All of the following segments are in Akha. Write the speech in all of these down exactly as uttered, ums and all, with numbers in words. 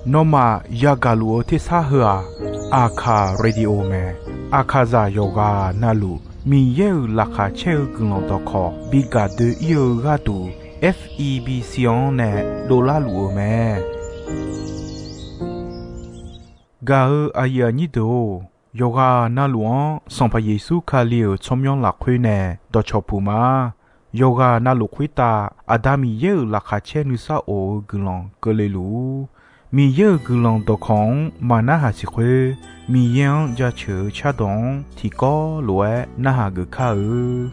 Nawmaf yagaq luf-eu tersar heu-aq, Aqkaq Radio mae. Aqkaqzaq yawqghaq navluf Miqyaer-euq laqkhaq caer-eu guiqlanq dawqkawq bi gaq doe-ir-eu gharduq, F E B C-anr nae dovlar luf-eu mae. Gaq-eu aqyuif aqnyir deuq-or, yawqghaq navluf-anr Sanqpaq Yeqsur Kali-euq tsawrmyanr lafkhoer nae dawqcawq puq ma. Yawqghaq navluf khoertav Aqda Miqyaer-euq laqkhaq caer nuisar of-eu guiqlanq keuvle luf-ur. Miqyaer-euq guiqlanq dawqkawq-anr maqnarhaq siq khoer, Miqyaer-anr jaceuq-eu cardawq-anr tiqkawv lof-aer narhaq geuf kar-eu.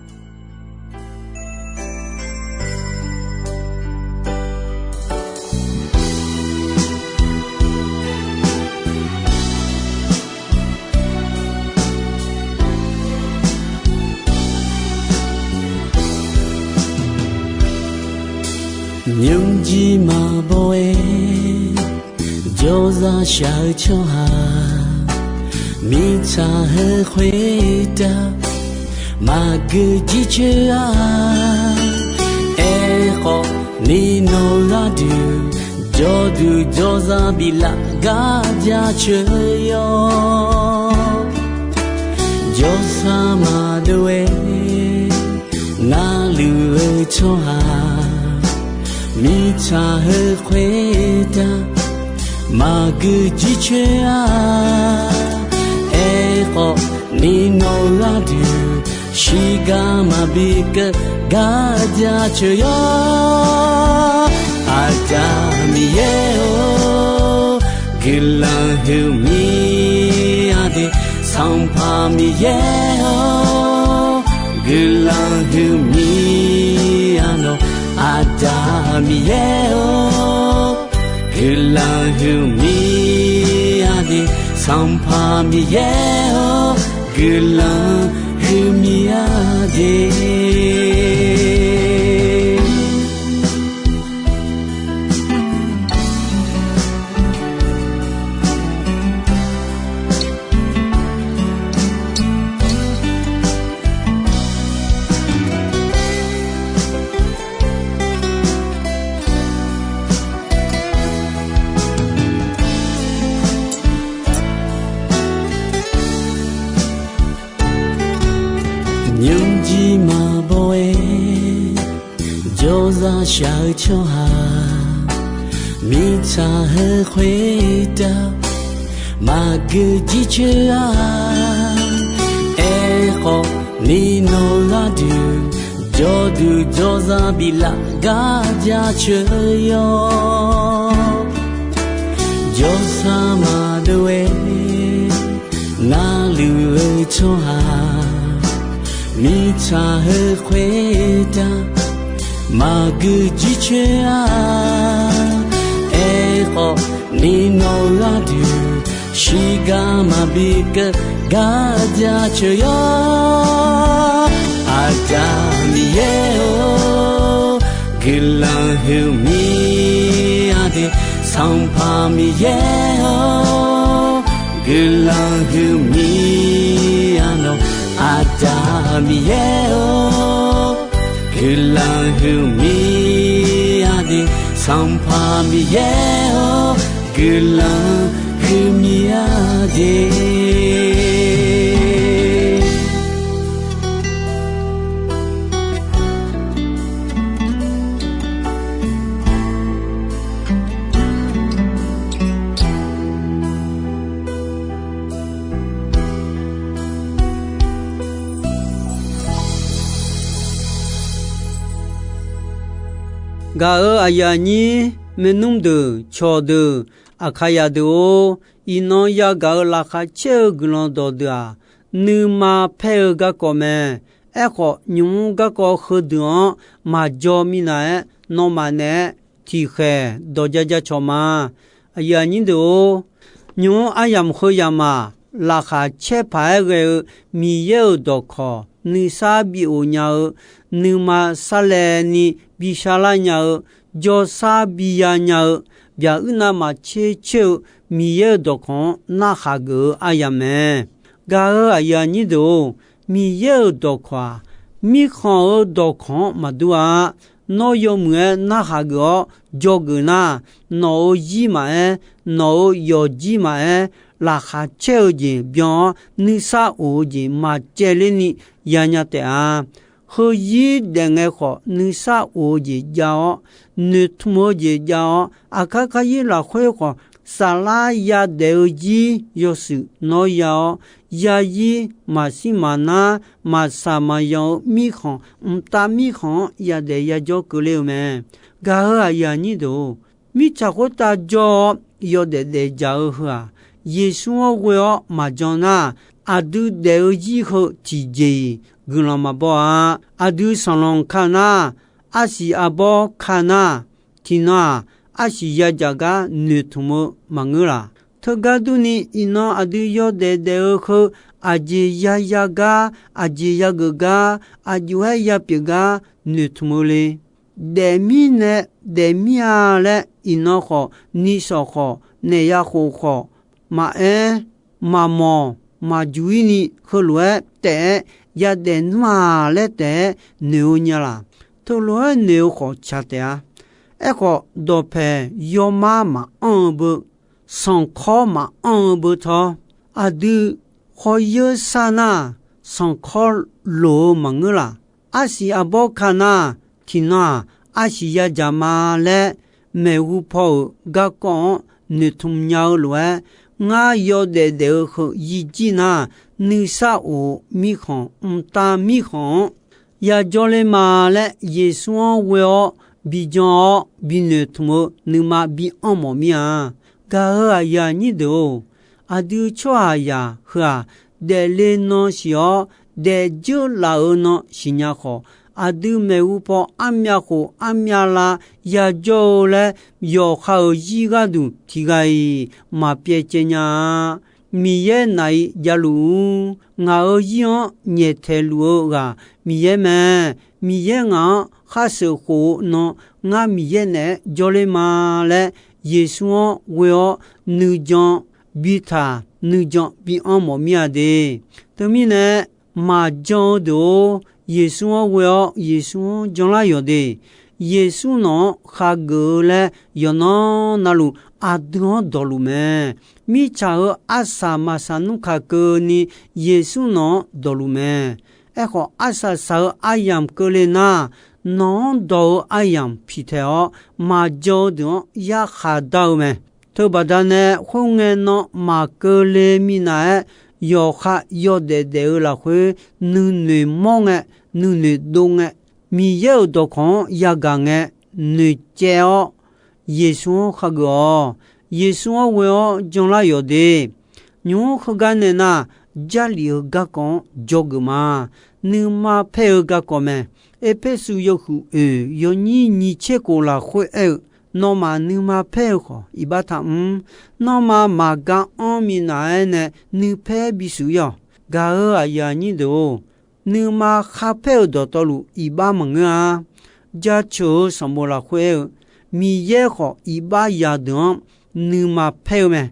Nymrjir maqbaw-aer jawrzaq shaq-eu tsawrhaq, mirtsaq heu khoertav maqgui jircoer-a. Aerkhawf, ni nawq gharduq jawrduq jawrzaq biflaf gar jaceuq yawr. Jawrsar maqdov-aer narluf-eu tsawrhaq, mirtsaq heu khoertav maqgui jircoer-a. Aerkhawf, ni nawq gharduq shiqgar maqbi keuv gar jaceuq yawr. Aqda Miqyaer-or, guiqlanq huiqmya de. Sanqpaq Miqyaer-or, guiqlanq huiqmya nawq. Aqda Miqyaer-or, guiqlanq huiqmya de. Sanqpaq Miqyaer-or, guiqlanq huiqmya de. Nymrjir maqbaw-aer jawrzaq shaq-eu tsawrhaq, mirtsaq heu khoertav maqgui jircoer-a. Aerkhawf, ni nawq gharduq jawrduq jawrzaq biflaf gar jaceuq yawr. Jawrsar maqdov-aer narluf-eu tsawrhaq, mirtsaq heu khoertav maqgui jircoer-a. Aerkhawf, ni nawq gharduq shiqgar maqbi keuv gar jaceuq yawr. Aqda Miqyaer-or, guiqlanq huiqmya de. Sanqpaq Miqyaer-or, guiqlanq huiqmya nawq. Aqda Miqyaer-or, guiqlanq huiqmya de. Sanqpaq Miqyaer-or, guiqlanq huiqmya de. Gaq-euq aqyuif aqnyir, maernmr deuq, cawqdeuq, aqkaqyaq deuq-or, iqnan yagaq-euq laqkhaq caer-eu guiqlanq dawqdeuq-aq, nuima paer-eu garkawv mae. Aerkhawf, nymq-mr garkawv heudeuq-anr maqjaw minav-aer, nawmaf naeq-aer tiqkhaeq dawq ja ja cawq ma. Aqyuif aqnyir deuq-or, nymq-mr aryamq heu yamq-aq, laqkhaq caer paq-aer ghae-eu Miqyaer-euq dawqkawq nuisar bif of nya-eu, nuima sarlaevni bi sharlar nya-eu, jawrsar bi ya nya-eu, byaq uir navmaqtser tser-eu Miqyaer-euq dawqkawq-anr narhaq geuf-eu aryamq mae. Gaq-euq aqyuif aqnyir deuq-or, Miqyaer-euq dawqkawq-aq, mirkhanq-euq dawqkawq-anr maqdur-a. Nawr yawmuiq-aer narhaq geuf-awr dzawgeuf nar, nawq-euq zir maqaer, nawq-euq yawqjir maqaer, laqkhaq caer-eu jeq byan-awr nuisar of-eu jeq maqcaevler ni yanya taef-a. Heuzir daef ngae khawf, nuisar of-eu jeq jav-awr, noeqtmq-eu jeq jav-awr, aqkar karyir lafkhoer khawf, saflar yadaef-eu zir yawshuif nawr ya-awr, yazir maqshir maqnar, maqsaq maqyanq-eu mirkhanq, mqtav mirkhanq-anr yadaef yajawr keuvler-eu mae. Gaq-euq aqyuif aqnyir deuq-or, mirtsaq khoertav jawr-awr yawdaef daefdzaq-eu heu-aq, Yeqsur-anr ghoe-awr maqjan nar, aqdui daef-eu zir heu tiqjeq-iq guiqlanq maqbaw-a. Aqdui sanqlanq ka nar, arsiq arbawr ka nar, tiqnan-aq, arsiq yadzaq gar noeqtmq-eu maqngeur laq. Teugar durni, iqnan aqdui yawdaef daef-eu heu aqjeq yaya gar, aqjeq yageuf gar, aqjox-aer yapyeuf gar noeqtmq-eu le. Daefmir nae daefmir-a laer, iqnan khawf, nishawq khawf, naeq ya khof khawf, maqaer, maqmawq, maqjuq-ir ni heulof-aer taef-aer yadaef nmr-aq laer taef-aer noeq-eu nya laq. Teulof-aer noeq-eu khawf tsaq taef-a. Aerkhawf, dawqpaeq yawmar maqanr-eu beu, sanqkawr maqanr-eu beu tawr, aqdui khawr yeur sar nar, sanqkawr loq-eu maqngeur laq. Arsiq arbawr ka nar, tiqnan-aq, arsiq yadzaq ma laer maeqhu paw-euq garkawv-anr noeqtmq nya-eu lof-aer, ngar yawdaef daef-eu heu yijir nar, nuisar of-eu mirkhanq, mqtav mirkhanq-anr yajawr ler ma laer, Yeqsur-anr ghoe-awr bijan-awr binoeqtmq-eu nuima bianr mawf mir-a. Gaq-euq aqyuif aqnyir deuq-or, aqdui tsawrhaqzaq heu-aq, daefle nan siq-awr, daefdzeur laf-eu nan siqnya khawf, aqdui maeqhu paw armyav khof armyav lav yajawr-eu laer, yawqha-euq zir gharduq tiq ghaq-iq maqpyaev caev nya-a. Miqyaer naq-iq javluf-ur. Ngaq-euq zir-anr nyaeftaeq luf-eu ghaq Miqyaer mae. Miqyaer ngaq-anr khar sheuqkhof-eu nan, ngar Miqyaer naeq-aer jawrler ma laer, Yeqsur-anr ghoe-awr nuijan bitaq, nuijan bianr mawf mir-a de. Teumirnae, maqjan-eu deuq-or, Yeqsur-anr ghoe-awr Yeqsur-anr janlar yawq de. Yeqsur nawq-anr khageuf-eu laer yawqnan navluf aqdui-anr dawqluf mae. Mirtsaq-euq arsaq maqsaq nmr kaq keuvni Yeqsur nawq-anr dawqluf mae. Aerkhawf, arsaq saq-eu aryamq keuvle nar, nawq-anr dawq-eu aryamq piqtaeq-awr, maqjan-eu deuq-anr yarkhaq dar-eu mae. Teubaqda nae khoerngae nan maqkeuvle minav-aer, yawqha yawdaef daef-eu lafkhoer nuinoeq mawr ngae, nuinoeq dov ngae, Miqyaer-euq dawqkawq-anr yagaq ngae, noeqcaev-awr Yeqsur-anr khageuf-awq. Yeqsur-anr ghoe-awr janlar yawq de. Nymq-mr heugar nae nar, Jarlif-eu garkawv-anr dzawgeuf ma. Nuima paer-eu garkawv mae. Erpersu yawhuiq oeq yawnyir nyiq tser khof lafkhoer aer-eu, nawmaf nuima paer-eu khawf iqbax taqmr. Nanrma maqgar anr minav-aer nae nuipaer bisheuq ir-awq. Gaq-euq aqyuif aqnyir deuq-or, nuima kharpaer-eu dawqtawvluf iqbax maqngeur-a. Jaceuq-eu sanqbof lafkhoer aer-eu, Miqyaer khawf iqbax yadeuq-anr nuima paer-eu mae.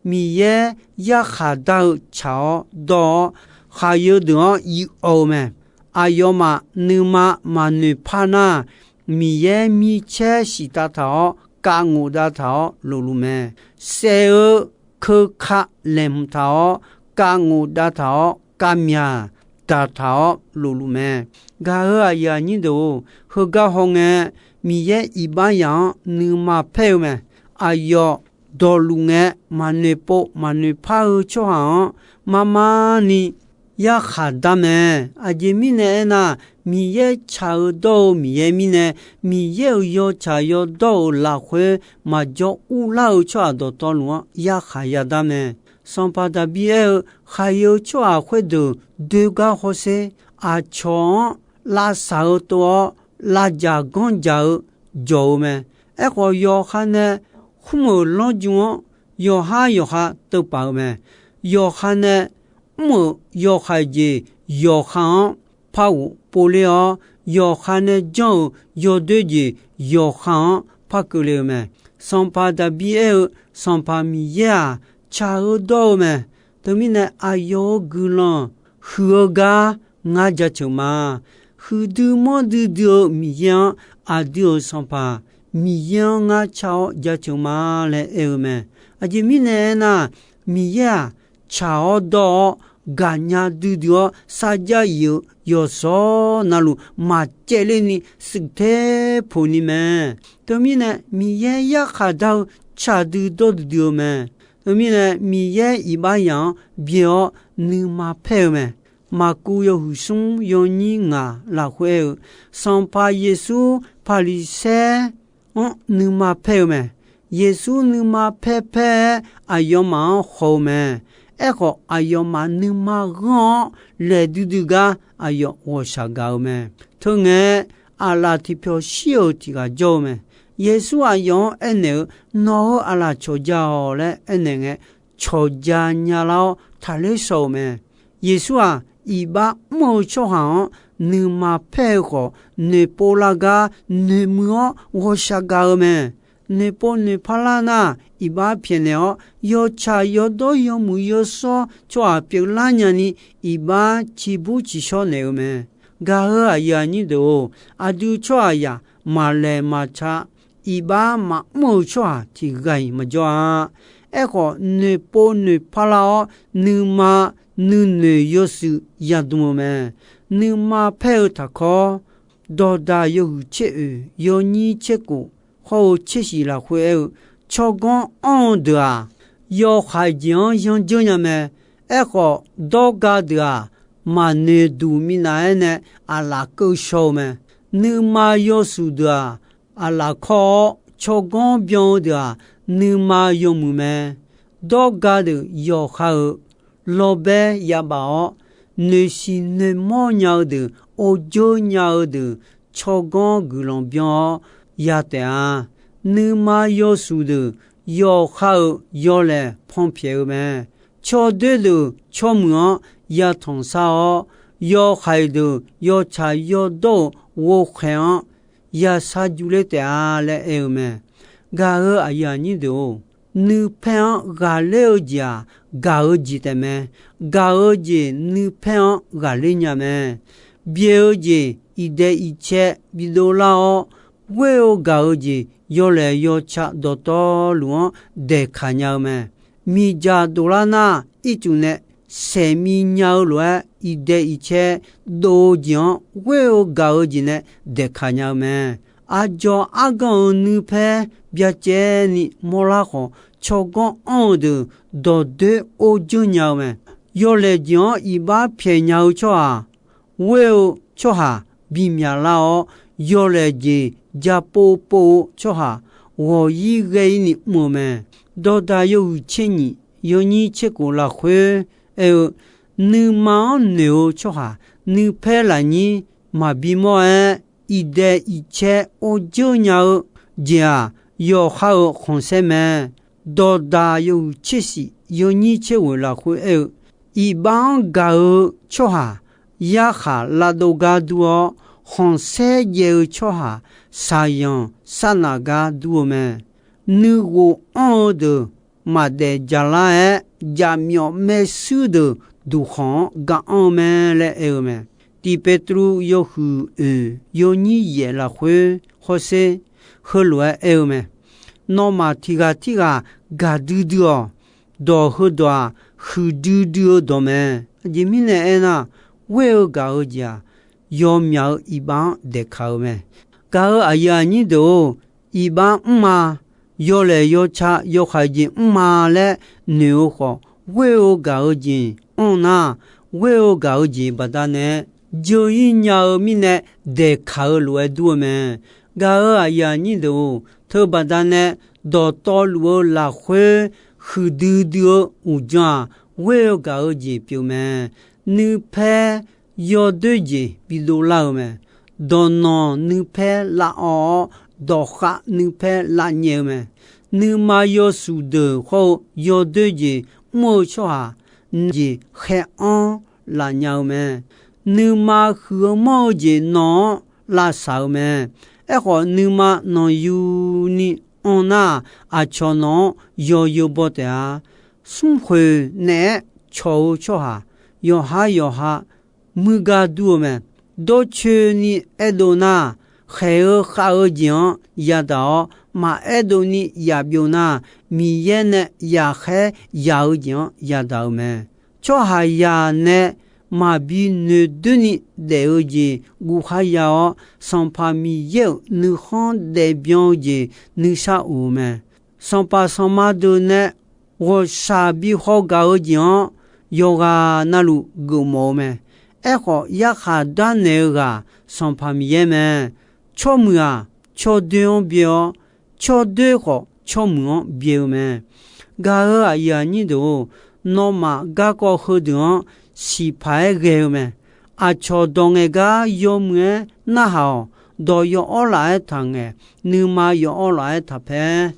Miqyaer yarkhaq dar-eu tsaq-awr dawr-awr, khaqyeu deuq-anr yif-awq-eu mae. Aqyawfmaf nuima maqnoeq par nar, Miqyaer micaer siqtav taq-awr, kavngof dav taq-awr lofluf mae. Saef-eu keuka laeqhmq taq-awr, kavngof dav taq-awr, kavmyaq daq taq-awr lofluf mae. Gaq-euq aqyuif aqnyir deuq-or, heugar hawngae, Miqyaer iqbax yaq-anr nuima paer-eu mae. Aqyawf dawqluf ngae, maqnoeq pov maqnoeq par-eu tsawrhaq-anr marmar ni yarkhaq dar mae. Aqjeq mirnae aernar, Miqyaer tsaq-eu dawr-eu Miqyaer mirnae, Miqyaer-euq yawtsaq yawdawr-euq lafkhoer maqjawr urlar-eu tsawrhaq dawqtawvluf-anr yarkhaq yadar mae. Sanqpaq Daqbir aer-eu, khaqyeu tsawrhaq khoerdeuq doergar hawsher. Aqcawq-anr lavsaq-eu tov-awr, lavdzaq ganr dzaq-eu jawq-eu mae. Aerkhawf, yawqha nae khmr-euq lanrju-anr yawqhar yawqha teuvpaf-eu mae. Yawqha nae mr-euq yawhaiq jeq yawqha-anr par ghof povler-awr, yawqha nae janr-euq yawdoer jeq yawqha-anr par keuvle-eu mae. Sanqpaq Daqbir aer-eu, Sanqpaq Miqyaer-aq, tsaq-eu dawr-eu mae. Teumirnae, aqyawf-euq guiqlanq huiq-eu gar ngar jaceuq ma. Huiqdui manrdui dui-eu Miqyaer-anr, aqdui-euq Sanqpaq Miqyaer-anr ngar car-awr jaceuq ma laer aer-eu mae. Aqjeq mirnae aernar, Miqyaer-aq, tsaq-awr dawr-awr, gaqnya duidui-awr sarjax if-eu yawqshawr navluf maqcaevler ni shuif ter poq ni mae. Teumirnae, Miqyaer yarkhaq dar-eu tsaq dui dawr duidui-eu mae. Teumirnae, Miqyaer iqbax yaq-anr byae-awr nuima paer-eu mae. Maqkuv yawhuiq smr yawnyir ngaq lafkhoer aer-eu, Sanqpaq Yeqsur Paqliqsaer-anr nuima paer-eu mae. Yeqsur nuima paer paer-aer aqyawfmaf-anr haw-eu mae. Aerkhawf, aqyawfmaf nuima ghanr-awr laeq duidui gar aqyawf ghawqshaq gaq-eu mae. Teungae, aqlaf tiqpyawq shir-euq tiq ghaq jawr-eu mae. Yeqsur aqyawf-anr aernaeq-eu, Nawq-euq aqlaf cawqja-awq laer aernaeq ngae, cawqja nyalar-awr taqler shaw-euq mae. Yeqsur-aq, iqbax mr-eu tsawrhaq-anr nuima paer-eu khawf, noeqpov lar gar noeqmuiq-awr ghawqshaq gaq-eu mae. Noeqpov noeqpar lar nar, iqbax pyaeqnaeq-awr, yawtsaq yawdawr yawmuiq yawshawr tsawrhaq pyeuflar nyani, iqbax ciqbur ciqshawr naeq-eu mae. Gaq-eu aqyuif aqnyir deuq-or, aqdui tsawrhaqzaq maqlaeq maqtsa, iqbax maqmr-eu tsawrhaq tiq ghaq-iq maqjawr-a. Aerkhawf, noeqpov noeqpar lar-awr, nuima nuinoeq yawshuif yadm-eu mae. Nuima paer-eu taqkawr, Dawqdaq yawhuiq tser oeq yawnyir tser khof hawr-eu tser shif lafkhoer aer-eu, tsawrganr anr-eu deuq-aq, yawhaiq jeq-anr yanr dzeur nya mae. Aerkhawf, dawrga deuq-aq, maqnoeq duq minav-aer nae aqlaf keuv shaw-eu mae. Nuima yawshuif deuq-aq, aqlaf kawr-awr tsawrganr byan-eu deuq-aq, nuima yawmuiq mae. Dawrga deuq yawqha-euq lawrbaer yabaf-awr, noeqsiq noeqmawr nya-eu deuq, or dzeur nya-eu deuq, tsawrganr guiqlanq byan-awr ya taef-a. Nuima yawshuif deuq yawqha-euq yawlaeq panpyaeq-eu mae. Tsawrdoer deuq tsawrmuiq-anr yatanq shar-awr, yawhaiq deuq yawtsaq yawdawr-euq ghovkhaeq-anr yashar jurler taef-a laer aer-eu mae. Gaq-eu aqyuif aqnyir deuq-or, nuipaer-anr ghaqler-eu jeq-aq, gaq-eu jeq taefmae. Gaq-eu jeq nuipaer-anr ghaqler nya mae. Byaeq-eu jeq iqdaeq iqcae bidov lar-awr, ghoer-eu gaq-eu jeq yawlaeq yawtsaq dawqtawvluf-anr daeqkaq nya-eu mae. Miqdzaq dovlar nar, ircuf nae saeqmi nya-eu lof-aer, iqdaeq iqcae dov-eu jeq-anr ghoer-eu gaq-eu jeq nae daeqkaq nya-eu mae. Aqdzawq argan-euq nuipaer byacaevni mawrlar khawf, tsawrganr anr-eu deuq dawqdoer or dzeur nya-eu mae. Yawlaeq jeq-anr iqbax pyaeq nya-eu tsawrhaq, ghoer-eu tsawrhaq bimyaq lar-awr, yawlaeq jeq japov pov-eu tsawrhaq ghawq-ir ghae-ir ni mr-eu mae. Dawqdaq yawhuiq tser nyiq yawnyir tser khof lafkhoer aer-eu, nuima-anr noeq-eu tsawrhaq nuipaer lafnyir maqbi mawr-aer, iqdaeq iqcae or dzeur nya-eu jeq-aq, yawqha-euq khanqsaer mae. Dawqdaq yawhuiq tser shif yawnyir tser ghoeq lafkhoer aer-eu, iqbax-anr gaq-eu tsawrhaq yarkhaq lavdov gar dur-awr, khanqsaer jaev-eu tsawrhaq saqyanq sarnaf gar dur-eu mae. Nuighof anr-eu deuq maqdaef jaqlar-aer, jaqmyawf maershuir deuq duqkhanq-anr ga anr-eu mae laer aer-eu mae. Tiq Petruv yawhuiq oeq yawnyir yaef lafkhoer hawsher heulof-aer aer-eu mae. Nawmaf tiq ghaq tirghaq gaqdui dui-awq. Dawq heudawq-aq, huiqdui dui-eu dawq mae. Aqjeq mirnae aernar, ghoer-eu gaq-eu jeq-aq, yawmyaq-eu iqbax-anr daeqkaq-eu mae. Gaq-eu aqyuif aqnyir deuq-or, iqbax mrma, yawlaeq yawtsaq yawhaiq jeq mrma laer noeq-eu khawf, ghoer-eu gaq-eu jeq anr nar, ghoer-eu gaq-eu jeq baqdanae jeu-ir nya-eu mirnae daeqkaq-eu lof-aer dur-eu mae. Gaq-eu aqyuif aqnyir deuq-or, teubaqdanae dawqtawvluf-eu lafkhoer huiqdui dui-eu uqdzan-aq, ghoer-eu gaq-eu jeq pyeuf mae. Nuipaer yawdoer jeq bidov lar-eu mae. Dawqnanq nuipaer lavawv-awr, dawqkhav nuipaer lavnyaef-eu mae. Nuima yawshuif deuq hawr-eu yawdoer jeq mr-eu tsawrhaq, jeq khaer-anr laf nya-eu mae. Nuima huiq-eu manr-eu jeq nawq-anr lavsaq-eu mae. Aerkhawf, nuima nanqyuni anr nar, aqcawq nawq-anr yawzeu baw taef-a. Smrkhoeq naeq-aer cawq-eu tsawrhaq, yawqhar yawqha muir gar dur-eu mae. Dawrcoeni aerdov nar, khaeq-eu khav-eu jeq-anr yadaq-awr, maqaerdov ni yaf byov nar, Miqyaer nae yaqkhaer yaq-eu jeq-anr yadaq-eu mae. Tsawrhaqzaq nae maqbi noeqdoer ni daef-eu jeq guvkhar ya-awr, Sanqpaq Miqyaer-euq nuikhanr daefbyan-eu jeq nuisar of-eu mae. Sanqpaq sanqma deuq nae ghawqshaq bi haw gaq-eu jeq-anr yawqghaq navluf geufmawf-eu mae. Aerkhawf, yarkhaq darnaeq-eu ghaq Sanqpaq Miqyaer mae. Tsawrmuiq-aq, tsawrdoer-anr byae-awr, tsawrdoer khawf, tsawrmuiq-anr byae-eu mae. Gaq-euq aqyuif aqnyir deuq-or, nawmaf garkawv heudeuq-anr siqpaq-aer ghae-eu mae. Aqcawq dawq ngaeq gar yawmuiq-aer narhaq-awq. Dawq yaw'awr laf-aer taq ngaeq, nuima yaw'awr laf-aer taq paer.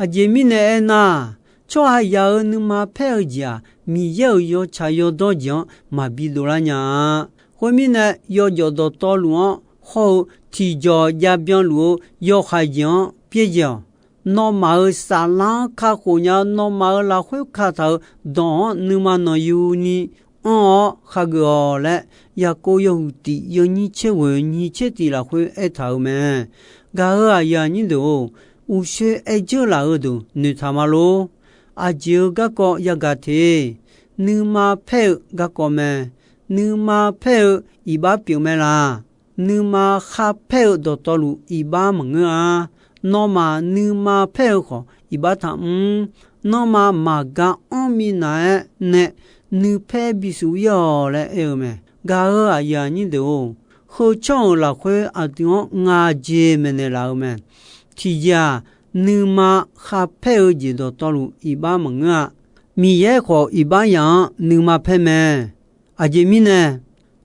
Aqjeq mirnae aernar, tsawrhaqzaq-euq nuima paer-eu jeq-aq, Miqyaer-euq yawtsaq yawdawr jeq-anr maqbi dovlar nya-a. Khoermirnae, yawjawf dawqtawvluf-anr hawr-eu tiqjawq jav byanluf-eu yawhaiq jeq-anr byaerdzae-awq. Nawmaf-euq saflar-anr kakhof nya-eu, nawmaf-euq lafkhoer kataq-euq dawq-anr nuima nanqyuni anr-awr khageuf-awq laer, Yaqkov yawhuiq tiq yawnyir tser ghoeq nyiq tser tiq lafkhoer aertaq-euq mae. Gaq-euq aqyuif aqnyir deuq-or, uqshoe aer dzeur laf-eu deuq noeqtaq ma lor. Aqjeq-euq garkawv yagaq te. Nuima paer-eu garkawv mae. Nuima paer-eu iqbax pyeuf mae laq. Nuima kharpaer-eu dawqtawvluf iqbax maqngeur-a. Nawmaf nuima paer-eu khawf, iqbax taqmr. Nanrma maqga anr minav-aer nae nuipaer bisuf ir-awq laer aer-eu mae. Gaq-euq aqyuif aqnyir deuq-or, heu tsawrhaq-euq lafkhoer aqdui-anr ngaq jeq maeqnaeq laf-eu mae. Tiqjeq-aq, nuima kharpaer-eu jeq dawqtawvluf iqbax maqngeur-a. Miqyaer khawf, iqbax yaf-anr nuima paer mae. Aqjeq mirnae,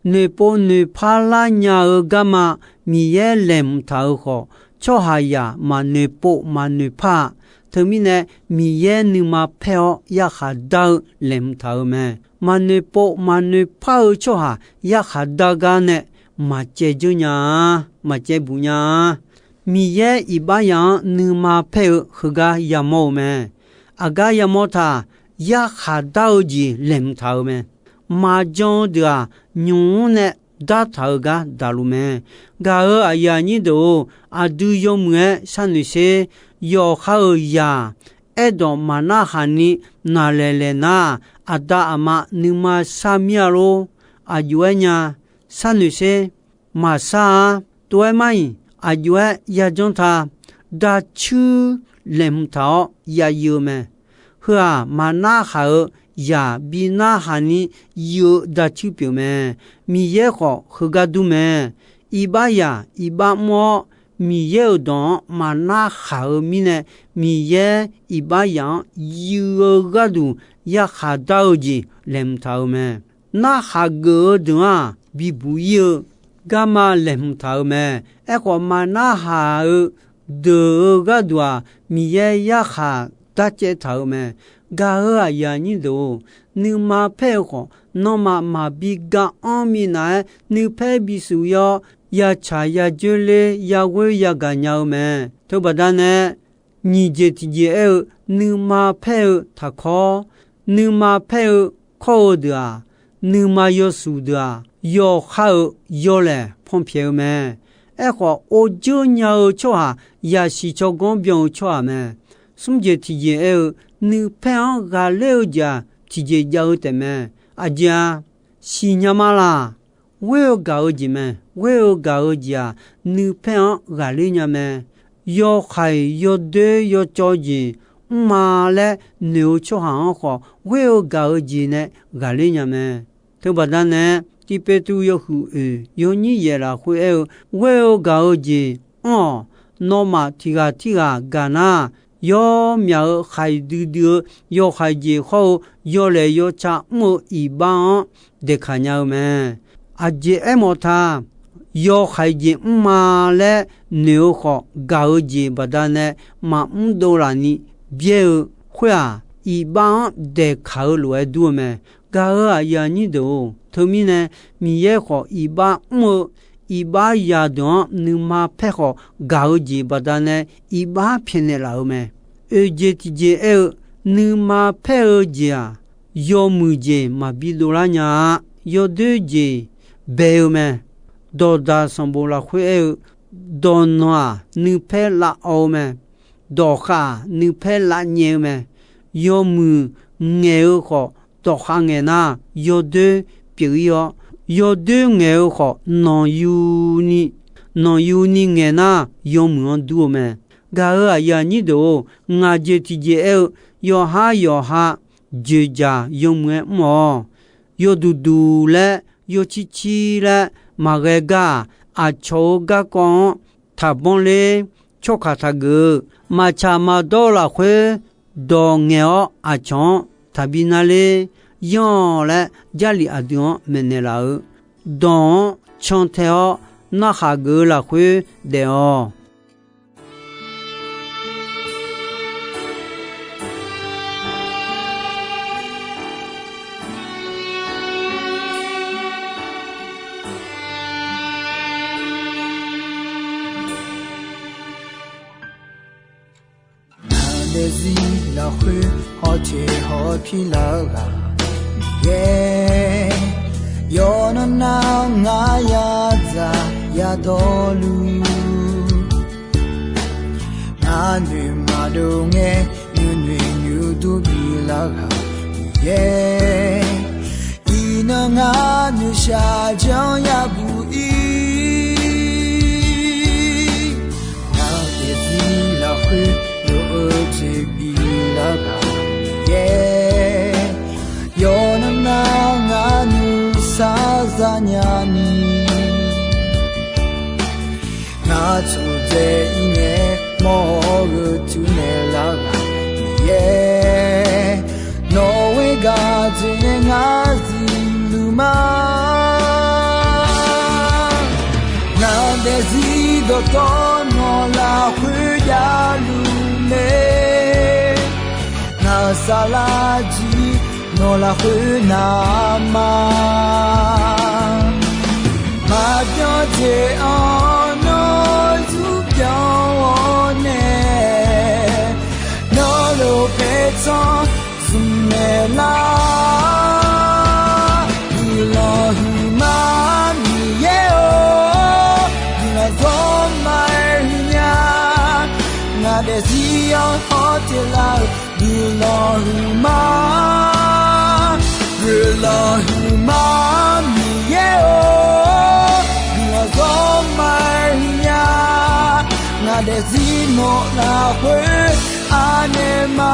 noeqpov noeqpar lar nya-eu garma Miqyaer laeqhmq taq-euq khawf, tsawrhaqzaq maqnoeqpov maqnoeqpar-a. Teumirnae, Miqyaer nuima paer-awr yarkhaq dar-eu laeqhmq taq-euq mae. Maqnoeqpov maqnoeqpar-eu tsawrhaq yarkhaq dar gar nae maqcaev dzeur nya-a, maqcaev buq nya-a. Miqyaer iqbax yaf-anr nuima paer-eu heugar yamawr-eu mae. Aqgar yamawr taq, yarkhaq dar-eu jeq laeqhmq taq-euq mae. Maqjan-eu deuq-aq, nymq-mr nae dartaq-euq gar daqluf mae. Gaq-euq aqyuif aqnyir deuq-or, aqdui yawmuiq-aer sharnoeq sher. Yawqha-euq zaq aerdawq maqnarhaq ni naqlaeq laeq nar, aqda aqma nuima shar mir-a lor. Aqjox-aer nya, sharnoeq sher. Maqshar-ar. Tov-aer mar-iq, aqjox-aer yajanr ta. Dacuir laeqhmq taq-awr ya yuiv-eu mae. Heu-aq, maqnarhaq-eu zaq bi narhaq ni yuiv-eu dacuir pyeuf mae. Miqyaer khawf heugar dur mae. Iqbaxzaq iqbax mr-awr, Miqyaer-euq dawq-anr maqnarhaq-eu mirnae, Miqyaer iqbaxzaq-anr yuiv-eu gharduq yarkhaq dar-eu jeq laeqhmq taq-euq mae. Narhaq geuf-eu deuq-anr-aq, bibuq ir-eu garma laeqhmq taq-euq mae. Aerkhawf, maqnarhaq-eu deuq-eu gharduq-aq, Miqyaer yarkhaq darcaev taq-euq mae. Gaq-euq aqyuif aqnyir deuq-or, nuima paer-eu khawf, nanrma maqbi ga anr minav-aer nuipaer bisuf ir-awr, yatsaq yajoer ler yaghoer yagaq nya-eu mae. Teubaqda nae, nyiq jeq tiqjeq aer-eu, nuima paer-eu taqkawr, nuima paer-eu kawr-eu deuq-aq, nuima yawshuif deuq-aq, yawqha-euq yawlaeq panpyaeq-eu mae. Aerkhawf, or dzeur nya-eu tsawrhaq yasiq tsawrganr byan-eu tsawrhaq mae. Smr jeq tiqjeq aer-eu, nuipaer-anr ghaqler-eu jeq-aq, tiqjeq jav-eu taef mae. Aqjeq-a, siqnya ma laq. Ghoer-eu gaq-eu jeq mae. Ghoer-eu gaq-eu jeq-aq, nuipaer-anr ghaqler nya mae. Yawhaiq yawdoer yawcawv jeq mrma laer noeq-eu tsawrhaq-anr khawf, ghoer-eu gaq-eu jeq nae ghaqler nya mae. Teubaqda nae, Tiqpeqtuv yawhuiq oeq yawnyir yaeq lafkhoer aer-eu, ghoer-eu gaq-eu jeq anr-awq. Nawmaf tiq ghaq tirghaq gaq nar, yawmyaq-euq khaiq duidui-eu yawhaiq jeq hawr-eu yawlaeq yawca mr-eu iqbax-anr daeqkaq nya-eu mae. Aqjeq aermawf ta, yawhaiq jeq mrma laer noeq-eu khawf, gaq-eu jeq baqdanae maqmr dovlaf ni byaer-eu khoer-aq, iqbax-anr daeqkaq-eu lof-aer dur-eu mae. Gaq-euq aqyuif aqnyir deuq-or, teumirnae Miqyaer khawf iqbax mr-eu, iqbax yadeuq-anr nuima paer khawf gaq-eu jeq baqdanae iqbax pyaeqnaeq laf-eu mae. Oeq jeq tiqjeq aer-eu, nuima paer-eu jeq-aq, yawmuiq jeq maqbi dovlar nya-a. Yawdoer jeq bae-eu mae. Dawqdaq sanqbof lafkhoer aer-eu, dawqnanq-aq nuipaer lavawv-eu mae. Dawqkhav-aq nuipaer lavnyaev-eu mae. Yawmuiq ngaeq-eu khawf, dawqkhav ngaeq nar, yawdoer pyeuf-ir-awr, yawdoer ngaeq-eu khawf, nanqyuni, nanqyuni ngaeq nar, yawmuiq-anr dur-eu mae. Gaq-euq aqyuif aqnyir deuq-or, ngaq jeq tiqjeq aer-eu, yawqhar yawqha joeqjaq yawmuiq-aer mr-awq. Yawduq duq laer, yawcir cir laer, maqghae gar-aq, aqcawq-euq garkawv-anr taqbanr ler. Tsawrkaq taqgeuf-eu, maqtsaq maqdawr-eu lafkhoer dawq ngaeq-awr aqcawq-anr taqbi nar ler. Yanr-awq laer, Jarlif aqdui-anr maeqnaeq laf-eu, dawq-anr cantae-awr narhaq geuf-eu lafkhoer daef-awq. Ngaq daefzir lafkhoer hawteq hawpir lar-eu ghaq Miqyaer, yawqnan nar ngar yadzaq yadawrluf, ngar noeq maqdov ngae nuinoeq nuidur bif lar-eu ghaq Miqyaer, iqnan ngar noeqshaq janr yabuq-ir. Ngaq daefzir lafkhoer lof-eu jeq bif lar-eu ghaq Miqyaer, yawqnan nar ngar nuisar zanya ni, ngar tsofdzae-ir ngae mawr-eu tuinaeq lar-eu ghaq Miqyaer, nawq-eu gaq jeq nae ngar zifluf ma. Ngaq daefzir dawqtawvluf nawq lafkhoer javluf mae. Ngaq saflar jir nawq lafkhoer navma, maqbyan jeq-anr nawr zurpyanr-awr nae, nawr lof paertsanr zmqmaeq lar. Guiqlanq huiqma Miqyaer-or, guiqlanq zawrma-aer huiqnya. Ngaq daefzir-anr hawteq lar-eu guiqlanq huiqma, guiqlanq huiqma Miqyaer-or, guiqlanq zawrma-aer huiqnya. Ngaq daefzir nawq lafkhoer anaeq ma.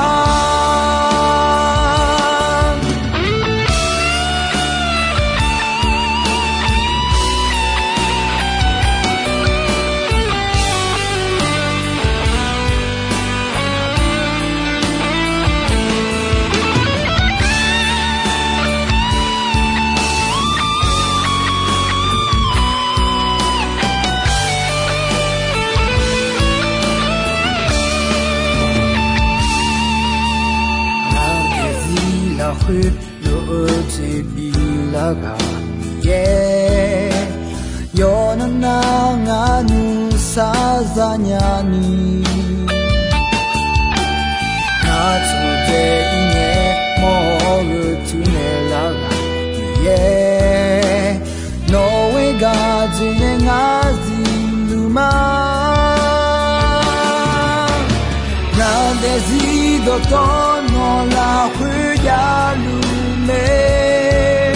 Ngaq daefzir lafkhoer lof-eu jeq biflar ghaq Miqyaer, yawqnan nar ngar nuisar zanya ni, ngar tsofdzae-ir ngae mawr-eu tuinaeq lar ghaq Miqyaer, nawq-eu gaq jeq nae ngar zifluf ma. Ngaq daefzir dawqtawvluf nawq lafkhoer javluf mae.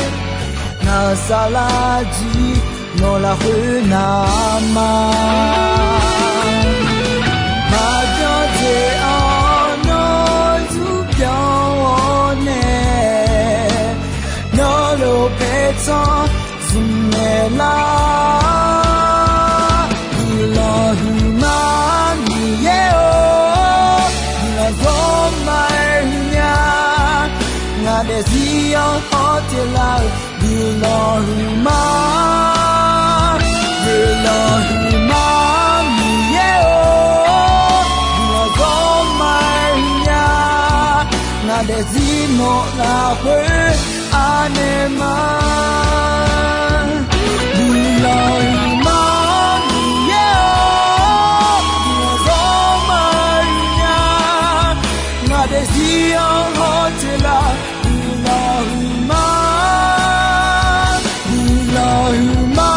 Ngaq saflar jir nawq lafkhoer navma, maqbyan jeq-anr nawr zurpyanr-awr nae, nawr lof paertsanr zmqmaeq lar. Guiqlanq huiqma Miqyaer-or, guiqlanq zawrma-aer huiqnya. Ngaq daefzir-anr hawteq lar-eu guiqlanq huiqma, guiqlanq huiqma Miqyaer-or, guiqlanq zawrma-aer huiqnya. Ngaq daefzir nawq lafkhoer anaeq ma. Guiqlanq huiqma Miqyaer-or, guiqlanq zawrma-aer huiqnya. Ngaq daefzir-anr hawteq lar-eu guiqlanq huiqma, guiqlanq huiqma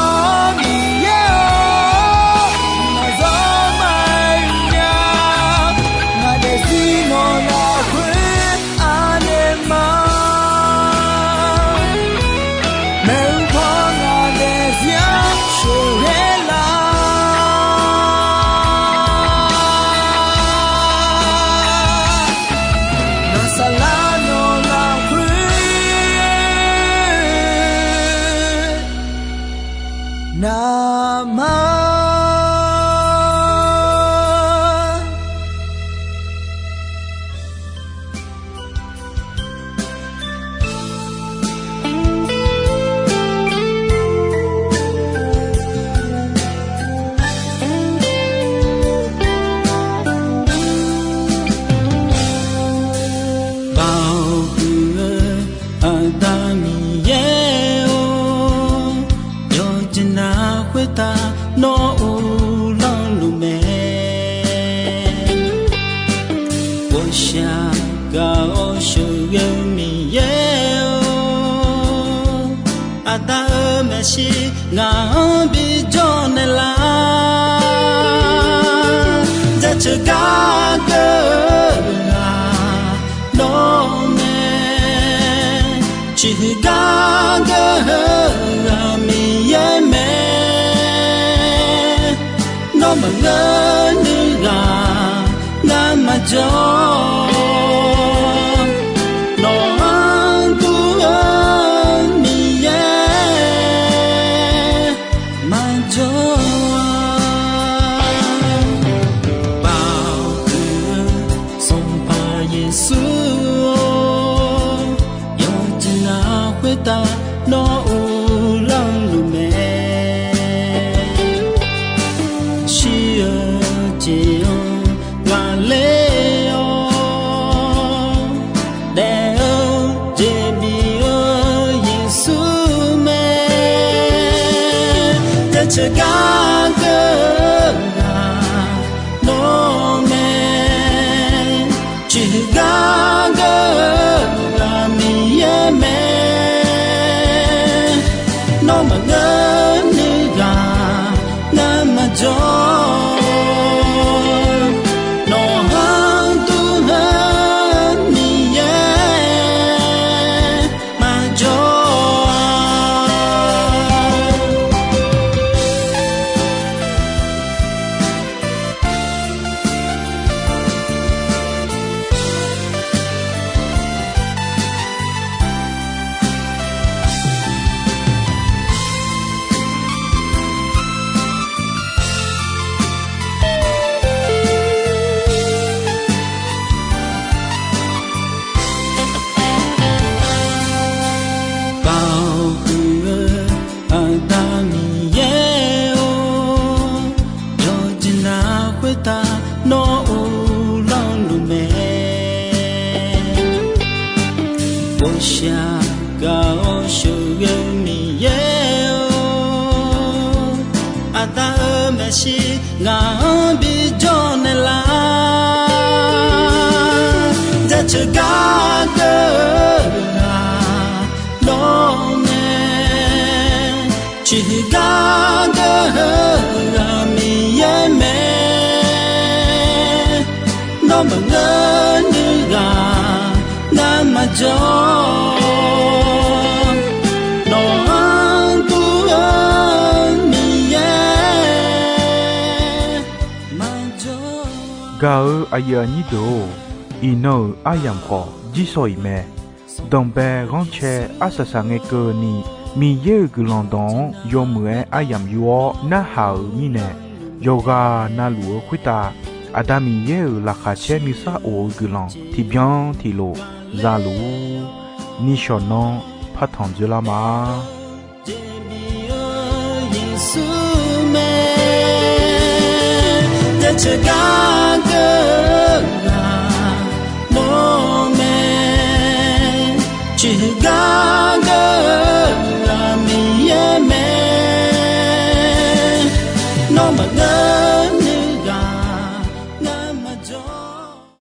Miqyaer-or, Ghawqshaq gaq-awr sheuqghae-eu Miqyaer-or, Aqda-euq maeqshi ngaq-anr bijawr naeqlar. Jaceuq gar geur-eu ghaq nawr mae, ciqhuiq gar geur-eu ghaq Miqyaer mae. Nawr maqngeur nuiv ghaq ngar maqjawr-awq. Nawq-anr dur-eu Miqyaer maqjawr-a. Baoq huiq-eu Sanqpaq Yeqsur-or, yawqjeq navluf khoertav nawr uvlanr luf mae. Shir-eu jeq-anr ghaqler-awr, daef-eu jeq bif-eu Yeqsur mae. Jaceuq gar geur-eu ghaq nawr mae, ciqhuiq gar geur-eu ghaq Miqyaer mae. Nawr maqngeur nuiv ghaq ngar maqjawr-awq. Nawq-anr dur-eu Miqyaer maqjawr-a. Baoq huiq-eu Aqda Miqyaer-or, yawqjeq navluf khoertav nawr uvlanr luf mae. Ghawqshaq gaq-awr sheuqghae-eu Miqyaer-or, Aqda-euq maeqshi ngaq-anr bijawr naeqlar. Jaceuq gar geur-eu ghaq nawr mae, ciqhuiq gar geur-eu ghaq Miqyaer mae. Nawr maqngeur nuiv ghaq ngar maqjawr-awq. Nawq-anr dur-eu Miqyaer maqjawr-a. Gaq-eu aqyuif aqnyir deuq-or, iqnan-euq aryamq khawf jirshaw-iq mae. Danqbae ghanrcae arsaq saq ngae keuvni, Miqyaer-euq guiqlanq dawq-anr yawmuiq-aer aryamq yur-awr narhaq-euq mirnae, yawqghaq navluf-eu khoertav Aqda Miqyaer-euq laqkhaq caer nuisar of-eu guiqlanq tiqbyan tiqlof za luf-ur. Nishawq nanr partanq dzoerlar ma. Jeqbif-eu Yeqsur mae, jaceuq gar geur-eu ghaq nawr mae, ciqhuiq gar geur-eu ghaq Miqyaer mae. Nawr maqngeur